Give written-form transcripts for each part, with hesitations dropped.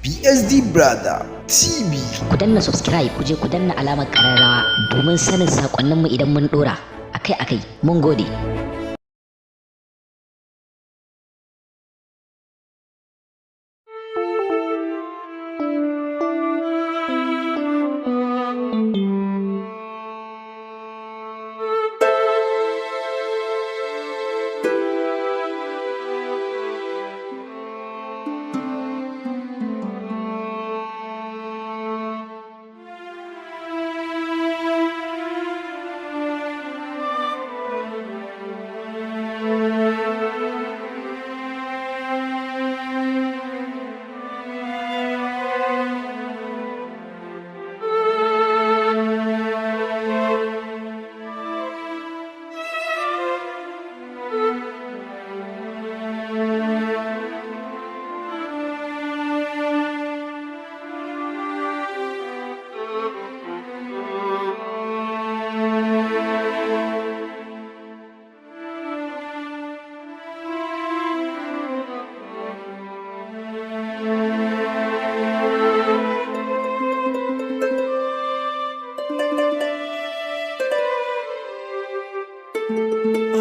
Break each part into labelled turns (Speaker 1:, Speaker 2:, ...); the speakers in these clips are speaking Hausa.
Speaker 1: PSD Brother TV.
Speaker 2: Ku danna subscribe, ku je ku danna alamar kararrawa domin sanin sakonninmu idan mun dora akai-akai. Mun gode.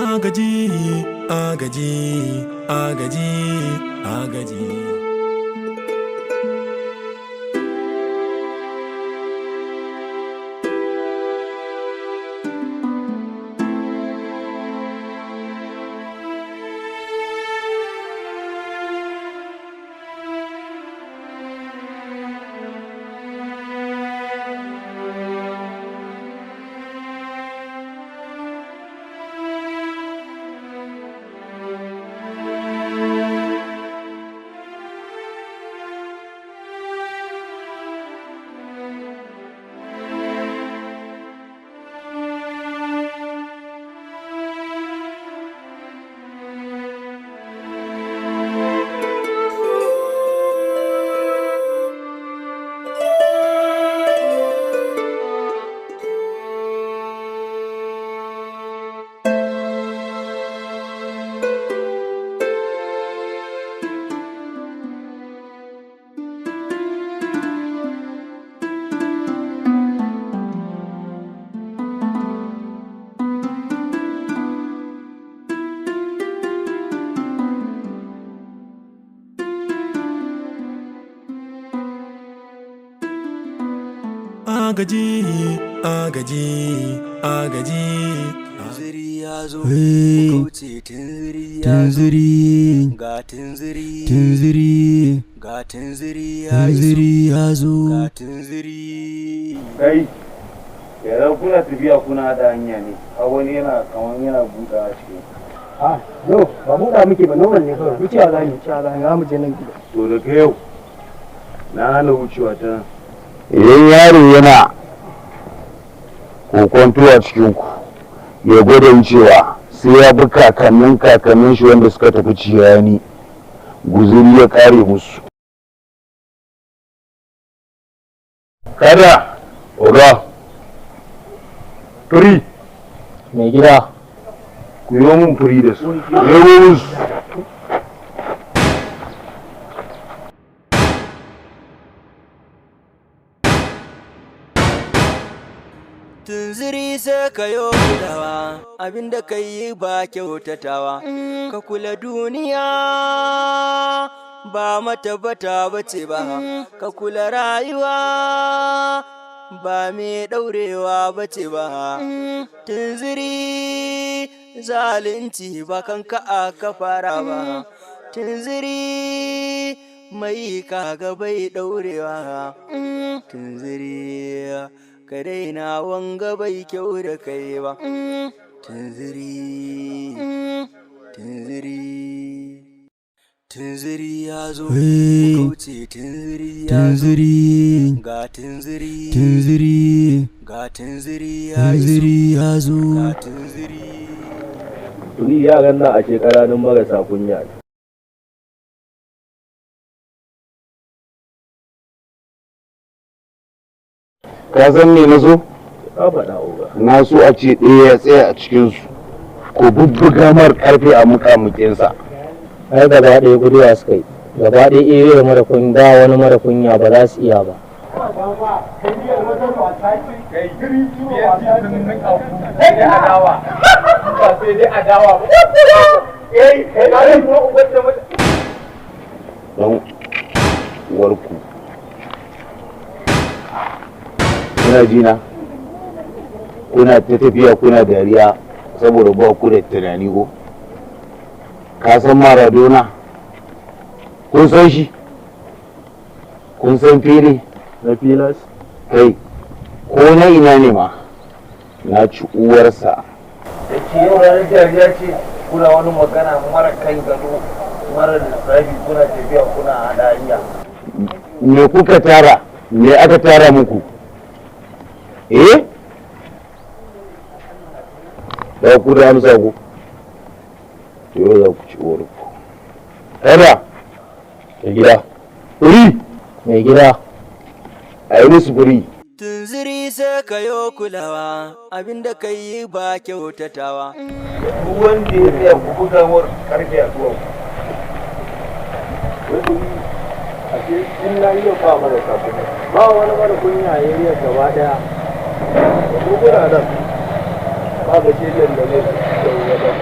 Speaker 3: Agaji, agaji, agaji, agaji. Agaji, agaji, agaji.
Speaker 4: Tunziri ya zo,
Speaker 3: Hey.
Speaker 4: ku kauce, tunziri ya zo,
Speaker 3: Tunziri,
Speaker 4: ga tunziri,
Speaker 3: tunziri,
Speaker 4: ga tunziri ya iso,
Speaker 3: tunziri ya zo.
Speaker 4: ga tunziri.
Speaker 5: Kai, yanzu kuna tafiya kuna haɗa hanya ne, har wani yana kamar yana buɗa a cikin.
Speaker 6: Ah, no, ba buɗa muke ba, normal ne kawai. Wucewa za mu, wucewa za mu, za mu je nan gida.
Speaker 5: To daga yau na hana wucewa ta nan.
Speaker 7: Idan yaro yana kokonto a cikinku, ya gwada wucewa, sai ya bi kakannin kakannin shi wanda suka tafi ciyani, guzuri ya kare musu. Kada oga firi.
Speaker 6: Mai gida.
Speaker 7: Ku yi mun firi da su, yi mun su.
Speaker 4: Tunziri sai ka yo kulawa, abinda ka yi ba kyautatawa, ka kula duniya ba matabbata ba ce ba, ka kula rayuwa ba mai ɗaurewa ba ce ba. Tunziri zalunci ba kanka aka fara ba, tunziri mai kaga bai ɗaurewa, tunziri. Ka daina wanga bai kyau da kai ba. Tunziri, tunziri, tunziri ya zo, ku
Speaker 3: Hey.
Speaker 4: kauce, tunziri ya zo,
Speaker 3: Tunziri,
Speaker 4: ga tunziri,
Speaker 3: tunziri,
Speaker 4: ga tunziri ya iso,
Speaker 3: tunziri ya zo.
Speaker 4: ga tunziri.
Speaker 8: Tuni yaran nan ashe ƙananun marasa kunya ne.
Speaker 7: Ka san me na so?
Speaker 8: Ka faɗa, oga.
Speaker 7: Na so a ce ɗaya ya tsaya a cikinsu ko bubbuga mar karfe a muƙamuƙinsa.
Speaker 6: Ai gaba ɗaya guduwa suka yi. Gaba ɗaya area mara kunya ba wani mara kunya ba za su iya ba.
Speaker 7: Don uwarku, kuna jina, kuna ta tafiya kuna dariya saboda ba ku da tunani ko? Ka san Maradona? Kun san shi? Kun san Fili?
Speaker 8: Na filas.
Speaker 7: Kai, ko na ina ne ma na ci uwarsa.
Speaker 5: Da ke yau ranar dariya ce, kuna wani magana mara kan gado, mara lissafi, kuna tafiya kuna haɗa hanya.
Speaker 7: Me kuka tara? Me aka tara muku? Eh, ba ku da amsa ku. To yau za ku ci uwarku. Kada
Speaker 8: Mai gida.
Speaker 7: Furi.
Speaker 6: Mai gida.
Speaker 7: A yi musu furi.
Speaker 4: Tunziri sai ka yo kulawa, abinda ka yi ba kyautatawa.
Speaker 5: Duk wanda ya tsaya ku buga war karfe a duwau.
Speaker 8: In na iya ba mara kunya.
Speaker 6: Ba wani mara kunya a area gaba daya.
Speaker 8: Da mu muna nan. Ba ga shegen da ne da wajen.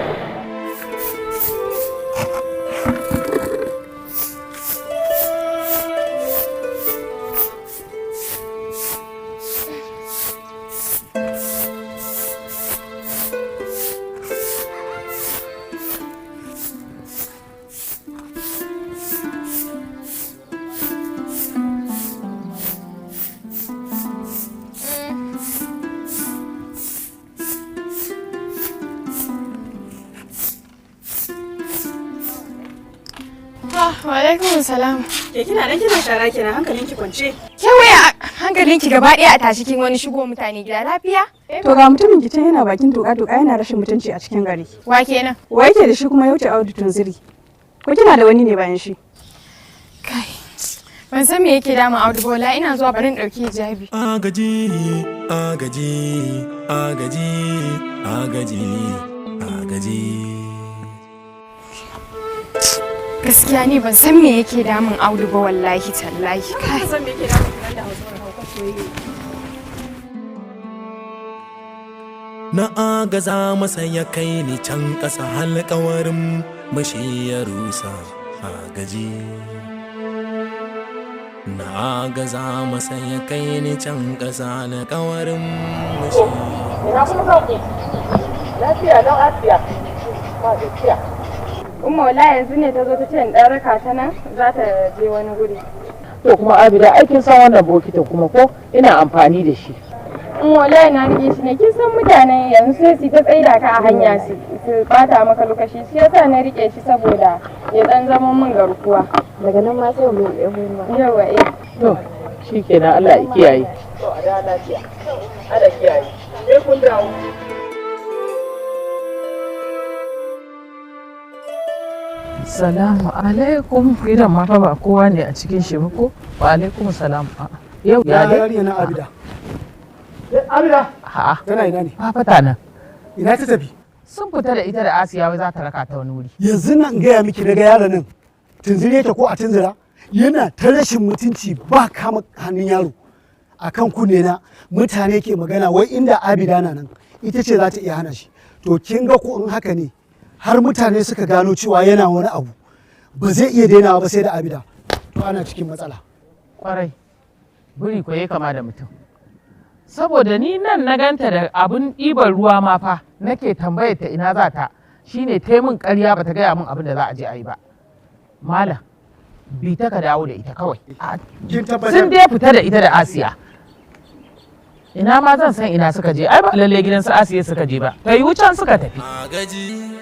Speaker 9: Ah, wa alaikum salam.
Speaker 10: Ke kina nan kina shara kenan, hankalinki kwance.
Speaker 9: Ke waya hankalinki gaba ɗaya a tashi, kin wani shigo mutane gida lafiya?
Speaker 10: To ga mutumin ki can yana bakin tuka tuka yana rashin mutunci a cikin gari.
Speaker 9: Wa kenan?
Speaker 10: Wa yake da shi kuma ya wuce Audu Tunziri? Ko kina da wani ne bayan shi?
Speaker 9: Kai. Ban san me yake damun Audu ba wallahi. Ina zuwa, bari in ɗauki hijabi.
Speaker 11: Agaji, agaji, agaji, agaji, agaji.
Speaker 9: Gaskiya ni ban san me yake damun Audu ba wallahi tallahi. Kai.
Speaker 10: Ban san me yake damun ki da Hausa hauka soyayya.
Speaker 11: Na agaza masa ya kai ni can ƙasa, alƙawarin mashi ya rusa. Agaji. Na agaza masa ya kai ni can ƙasa, alƙawarin mashi.
Speaker 6: Ina kuma sauki. Lafiya lau Asiya. Ba gajiya.
Speaker 9: Umma, wallahi yanzu ne ta zo ta ce in ɗan raka ta nan, za ta je wani guri.
Speaker 6: To kuma Abida, aikin san wannan bokitin kuma ko ina amfani da shi.
Speaker 9: In wallahi na rike shi ne, kin san mutanen yanzu sai su ta tsaida ka a hanya su bata maka lokaci, shi yasa na rike shi saboda ya dan zama min garkuwa.
Speaker 12: Daga nan ma sai mu ɗebo ma.
Speaker 9: Yawa eh.
Speaker 6: To shikenan, Allah ya kiyaye.
Speaker 12: To a da lafiya. Allah kiyaye. Sai kun dawo.
Speaker 13: Salamu alaikum. Gidan ma fa ba kowa ne a cikin shi ba ko? Wa alaikum salam. A'a. Yau ya dai.
Speaker 14: Yarinya na Abida. Abida.
Speaker 13: A'a.
Speaker 14: Tana ina ne?
Speaker 13: Ba fata nan.
Speaker 14: Ina ta tafi?
Speaker 13: Sun fita da ita da Asiya, wai za ta raka ta wani wuri.
Speaker 14: Yanzu nan gaya miki daga yaron nan. Tunzire yake ko a tunzira? Yana ta rashin mutunci ba kama hannun yaro. A kan kunne na mutane ke magana wai inda Abida na nan ita ce za ta iya hana shi. To kin ga ko in haka ne har mutane suka gano cewa yana wani abu ba zai iya dainawa ba sai da Abida. To ana cikin matsala.
Speaker 13: Kwarai. Biri ko ya kama da mutum. Saboda ni nan na ganta da abun ɗiban ruwa ma fa nake tambayar ta ina za ta, shine ta min ƙarya, ba ta gaya min abin da za a je a yi ba. Malam, bi ta ka dawo da ita kawai.
Speaker 14: Kin tabbatar?
Speaker 13: Sun dai fita da ita da Asiya. Ina ma zan san ina suka je, ai ba lalle gidan su Asiya suka je ba. Ta yiwu can suka tafi.
Speaker 11: Agaji.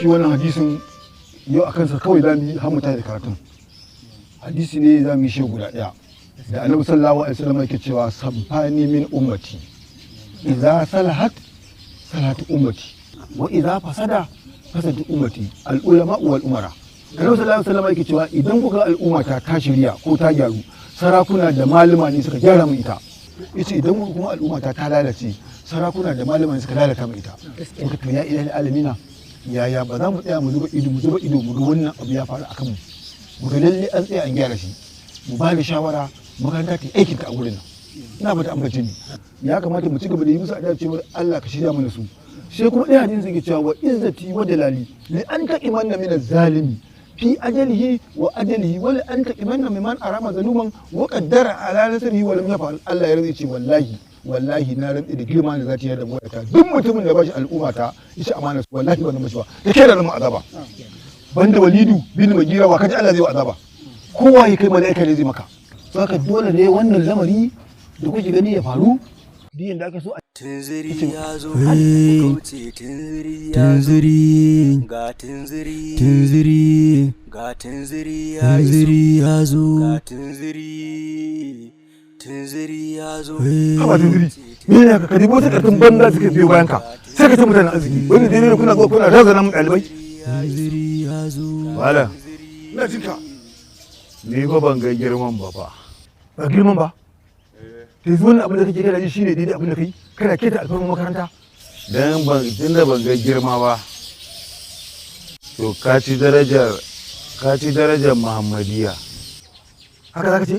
Speaker 15: Shi wannan hadisin yau a kansa kawai za mu yi har mu tashi da karatun. Hadisi ne za mu yi shi guda ɗaya da Annabi sallallahu alaihi wasallam yake cewa: "Samfani min ummati, idza salahat salahat ummati, wa idza fasada fasadat ummati, al ulama wal umara." Annabi sallallahu alaihi wasallam yake cewa idan kuka ga al'umma ta ta shirya ko ta gyaru, sarakuna da malama ne suka gyara mu ita. Yace idan kuka kuma al'umma ta ta lalace, sarakuna da malama ne suka lalata mu ita. Muka to ya ilahi alamina, Yaya ba za mu tsaya mu zuba ido mu ga wannan abu ya faru akan mu, mu ga lalle an tsaya an gyara shi, mu ba da shawara makaranta ta yi aikin ta a gurin nan. Ina bata ambace ni, ya kamata mu ci gaba da yi musu addu'a cewa Allah ka shirya mana su. Sai kuma ɗaya hadisin yake cewa: wa izzati wa jalali li an taqimanna min zalimi fi ajalihi wa ajalihi wa li an taqimanna mimman arama zaluman wa qaddara ala nasrihi wa lam yaf'al. Allah ya rantsi ce wallahi wallahi, na rantsi da girma da zati da ta, duk mutumin da bashi al'umma ta yaci amana, wallahi wannan mashi ba da kai da zama azaba. Banda Walidu bin Magira, wa kaji Allah zai wa azaba? Kowa ya kai mala'ika ne zai maka. Saka dole ne wannan lamari da kuke gani ya faru duk yanda aka so a
Speaker 4: Tunziri ya zo, kauce, tunziri ya zo.
Speaker 3: Tunziri.
Speaker 4: Ga tunziri.
Speaker 3: Tunziri.
Speaker 4: Ga tunziri ya iso.
Speaker 3: Tunziri ya zo.
Speaker 4: Ga tunziri, tunziri ya zo.
Speaker 15: Haba tunziri, me ne haka? Ka dubo takardun banza suka biyo bayan ka, sai ka ce mutanen arziki. Wani daidai ne kuna zuwa kuna razana mu ɗalibai?
Speaker 3: Tunziri ya zo.
Speaker 7: Malam.
Speaker 15: Ina jin ka.
Speaker 7: Ni fa ban ga girman ba fa.
Speaker 15: Ba girman ba? Yanzu wannan abin da kake kana ji shine daidai abin da kai kana keta alfarmar makaranta?
Speaker 7: Dan ban, tunda ban ga girma ba, to ka ci darajar Muhammadiyya.
Speaker 15: Haka zaka ce?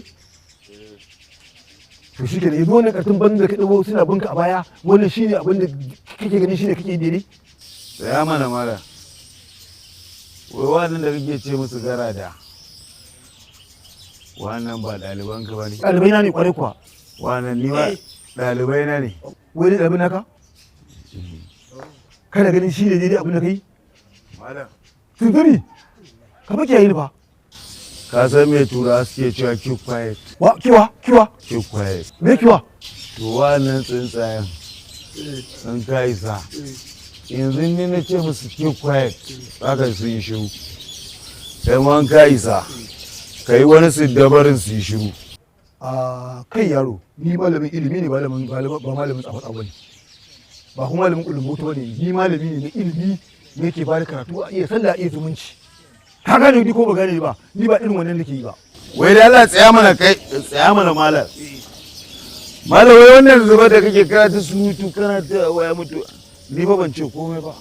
Speaker 15: To shi kenan, yanzu wannan kartun banza da ka ɗago suna binka a baya, wannan shine abin da kake gani shine kake daidai?
Speaker 7: Tsaya mana, malam. Wai wannan da kake ce musu garada, wannan ba ɗalibanka ba ne?
Speaker 15: Ɗalibai na ne, kwarai kuwa.
Speaker 7: Wannan ni ma ɗalibai na ne.
Speaker 15: Wai ne ɗalibai naka? Kana ganin shi ne daidai abin da kai?
Speaker 7: Malam.
Speaker 15: Tunzuri, ka fa kiyaye ni fa.
Speaker 7: Ka san me Turawa suke cewa "keep quiet"?
Speaker 15: Wa kiwa kiwa?
Speaker 7: Keep quiet.
Speaker 15: Me kiwa?
Speaker 7: To wannan tsuntsayen sun ka isa yanzu ni na ce musu "keep quiet", haka sun yi shiru. Kai ma in ka isa ka yi wani siddabarin, su yi shiru.
Speaker 15: A kai yaro, ni malamin ilimi ne, ba malamin tsafa tsafa ne ba, kuma malamin kulumboto ne. Ni malami ne na ilimi ne, ke ba da karatu, a iya sallah, a iya zumunci. Ka gane ni ko ba gane ni ba? Ni ba irin wannan nake yi ba.
Speaker 7: Wai da Allah tsaya mana, kai tsaya mana, malam. Malam, wai wannan zuba da kake kana ta surutu, kana ta waya mutu, ni fa ban ce komai ba.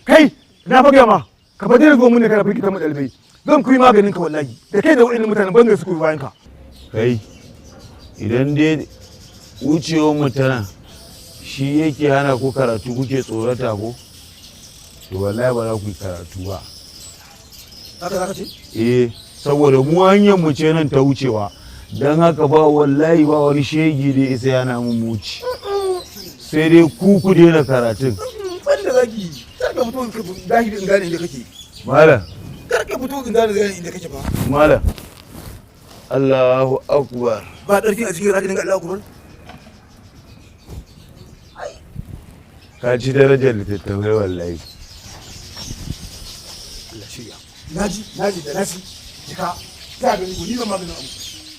Speaker 15: Kai, na fa gaya ma, ka fa daina zuwa mun ne kana firgita mu ɗalibai. Zan kuyi maganin ka wallahi, da kai da wa'annan mutanen banza su kuyi bayan ka.
Speaker 7: Kai, idan dai wucewar mu tana shi yake hana ku karatu, kuke tsorata ko, to wallahi ba za ku yi karatu ba.
Speaker 15: Haka zaka ce?
Speaker 7: Eh, saboda mu hanyar mu ce nan ta wucewa, don haka ba, wallahi ba wani shegi da isa yana mun wuce, sai dai ku ku daina karatun.
Speaker 15: Banda zaki, kar ka fito ka zahiri in gane inda kake.
Speaker 7: Malam.
Speaker 15: Kar ka fito in gane inda kake fa.
Speaker 7: Malam, Allahu akbar.
Speaker 15: Ba ɗarkin a cikin zaka dinga Allahu akbar.
Speaker 7: Ka ci darajar littattafai wallahi.
Speaker 15: Allah shirya. Naji, naji da nasi jika za ga ni ba maganin abu.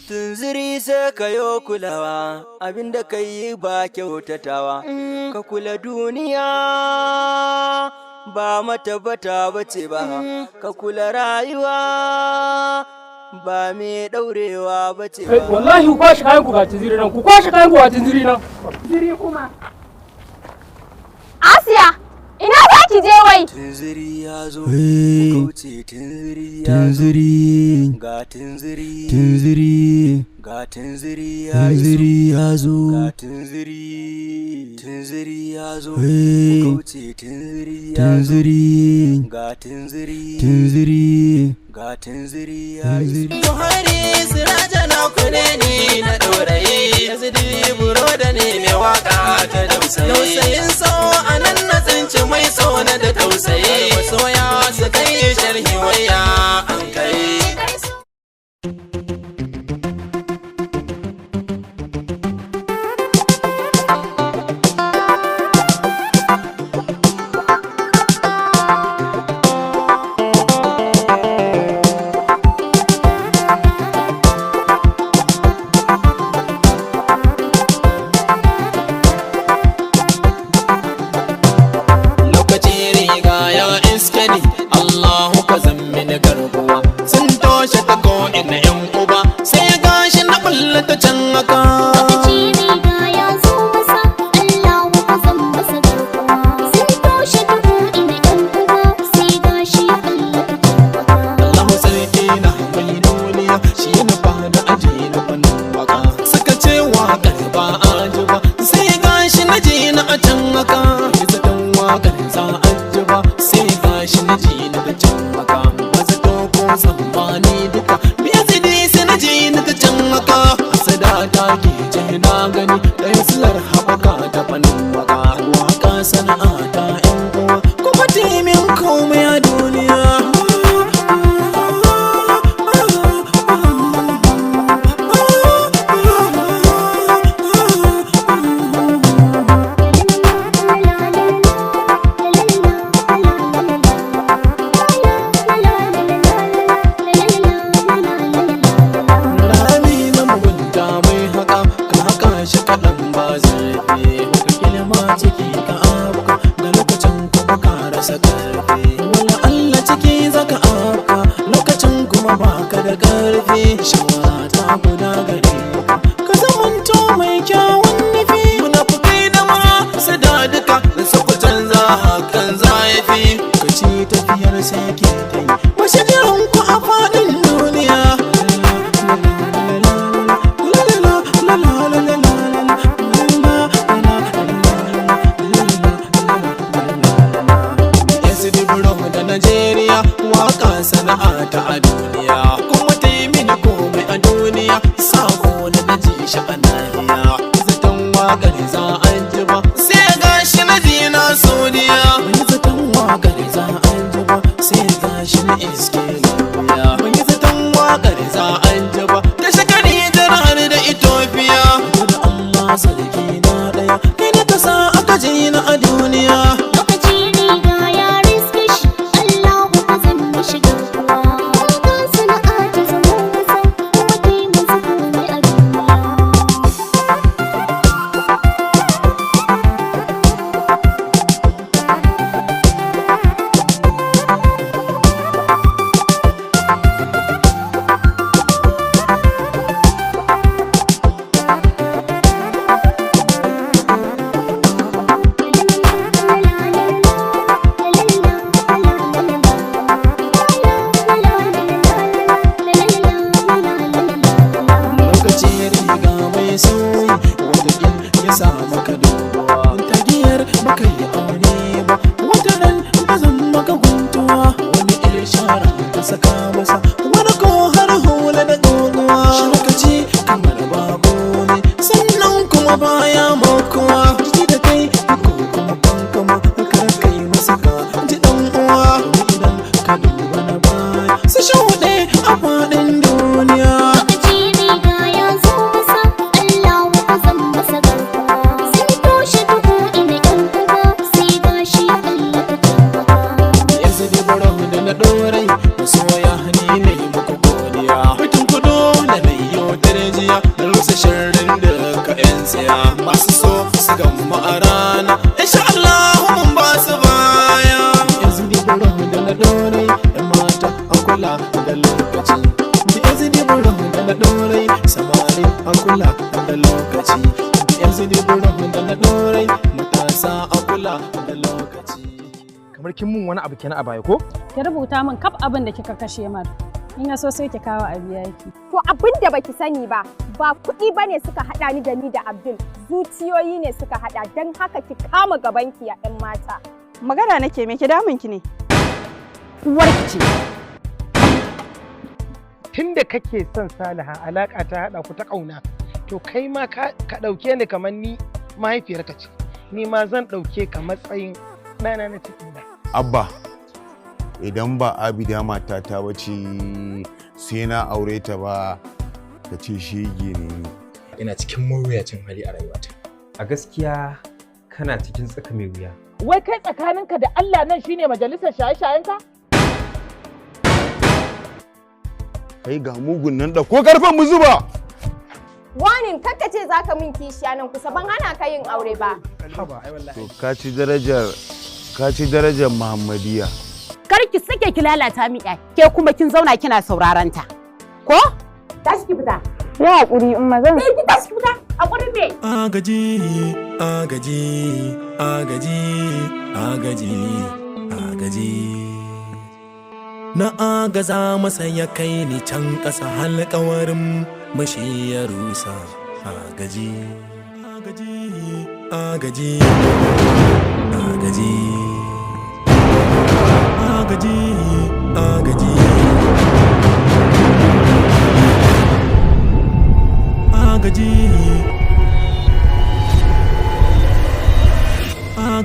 Speaker 4: Tunziri sai ka yo kulawa, abinda ka yi ba kyautatawa, ka kula, duniya ba matabbata ba ce ba, ka kula, rayuwa ba mai ɗaurewa ba ce ba.
Speaker 6: Wallahi ku kwashe kayan ku, ga tunziri nan, ku kwashe kayan ku, ga tunziri nan.
Speaker 9: Tunziri kuma. Asiya, ina za ki je wai?
Speaker 4: Tunziri ya zo,
Speaker 3: Hey.
Speaker 4: kauce, tunziri ya zo.
Speaker 3: Tunziri.
Speaker 4: Ga tunziri.
Speaker 3: Tunziri.
Speaker 4: Ga tunziri ya iso.
Speaker 3: Tunziri ya zo.
Speaker 4: Ga tunziri, tunziri ya zo.
Speaker 3: Hey.
Speaker 4: Kauce, tunziri ya zo.
Speaker 3: Tunziri.
Speaker 4: Ga tunziri.
Speaker 3: Tunziri.
Speaker 4: Ga tunziri ya iso.
Speaker 16: Buhari Siraja na kune ni na ɗorayi, SD Buroda ne mai waka ta dausayi. Tausayin so a nan na tsinci mai so na da tausayi. Masoya su kai sharhi waya an kai. Lokaci riga ya iske ni, Allahu ka zammi ni garkuwa. tsammani duka. Yazidi sai na ji ni ta can haka, sada ta ke ce na gani ɗaya silar haɓaka ta fannin waka. Waka sana'a ta yan uwa, kuma timin komai a duniya. Rami na mugunta mai haka, ka haka shi kaɗan ba zurfi. Wata kilma ciki ka afka, da lokacin kuma ka rasa ƙarfi. Wala Allah ciki zaka afka, lokacin kuma baka da ƙarfi. Shawara ta guda gare ka, ka zamanto mai kyawun nufi. Munafukai da mahasada duka, da su ku canza hakan za ya fi. Ka ci tafiyar sai ke ta yi, wasu jiran ku a faɗin duniya. Yanzu buro da Najeriya waka sana'a ta a duniya kuma ta yi mini komai a duniya, sako na naji shi a nahiya, zaton wakar za a ji ba sai gashi na ji na sodiya. Ban zaton wakar za a ji ba sai gashi na iske lafiya. Ban zaton wakar za a ji ba ta shakari har da Ethiopia. Da Allah sarki na daya, kai na kasa aka ji na a duniya.
Speaker 17: Lokaci riga ya riske shi, Allahu ka zan mishi garkuwa. Waka sana'a ta zamo masa, kuma ta yi masa komai a duniya.
Speaker 16: Lokaci riga mai sauyi, wataƙil ya sa maka doguwa ta giyar baka yi aure ba, wata ran ta zan maka guntuwa. Wani ishara ta saka masa, wani ko har hula da doguwa. Shi lokaci kamar babu ne, sannan kuma baya makuwa. Jiki da kai ko kuma bankama, kar kai masa ka ji dan uwa. Domin idan ka duba na baya su shuɗe a faɗin duniya.
Speaker 17: Lokaci riga ya zo masa, Allahu ka zan masa garkuwa. Sun toshe duhu ina ƴan uba, sai gashi ya tsallaka can.
Speaker 16: Yanzu dai baro da na dorai, masoya ni ne muku godiya. Mutum ku dole na yi darjiya, na rusa shirin da ka yan tsaya. Masu so su gamma a rana, insha Allah mun ba su baya. Yanzu dai baro da na dorai, yan mata a kula da lokaci. Yanzu dai baro da na dorai, samari a kula da lokaci. Yanzu dai baro da na dorai, matasa a kula da lokaci.
Speaker 18: Kamar kin mun wani abu kenan a baya ko?
Speaker 10: Ki rubuta min kaf abin da kika kashe mar. In ya so sai ki kawo a biya ki.
Speaker 9: To abin da baki sani ba, ba kuɗi bane suka haɗa ni da ni da Abdul, zuciyoyi ne suka haɗa, don haka ki kama gabanki ya 'yan mata.
Speaker 10: Magana nake, me ke damun ki ne?
Speaker 13: Uwarki ce.
Speaker 19: Tunda kake son Saliha, alaka ta haɗa ku ta ƙauna, to kai ma ka ɗauke ni kamar ni mahaifiyarka ce, ni ma zan ɗauke ka matsayin ɗana na cikin da.
Speaker 7: Abba, idan ba Abida matata ba ce sai na aure ta ba, ka ce shege ne ni.
Speaker 18: Ina cikin mawuyacin hali a rayuwata.
Speaker 20: A gaskiya kana cikin tsaka mai wuya.
Speaker 13: Wai kai tsakaninka da Allah nan shine majalisar shaye-shayenka?
Speaker 7: Kai ga mugun nan da ko karfen mu zuba.
Speaker 9: Wanin kakka ce zaka min kishiya nan kusa, ban hana ka yin aure ba.
Speaker 7: To ka ci darajar, ka ci darajar Muhammadiyya.
Speaker 21: Kar ki sake ki lalata mi ƴa, ke kuma kin zauna kina sauraron ta. Ko? Tashi ki fita.
Speaker 9: Ya haƙuri in mazan.
Speaker 21: Ki tashi ki fita. Haƙuri me?
Speaker 11: Agaji, agaji, agaji, agaji, agaji. Na agaza masa ya kai ni can ƙasa, alƙawarin mashi ya rusa. Agaji, agaji, agaji, agaji, agaji, agaji.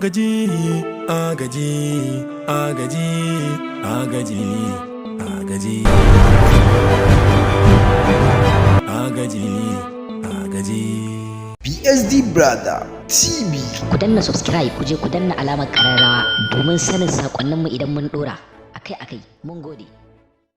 Speaker 11: Agaji, agaji, agaji, agaji, agaji, agaji, agaji.
Speaker 2: PSD Brother TV. Ku danna subscribe, ku je ku danna alamar kararrawa domin sanin sakonninmu idan mun dora akai-akai. Mun gode.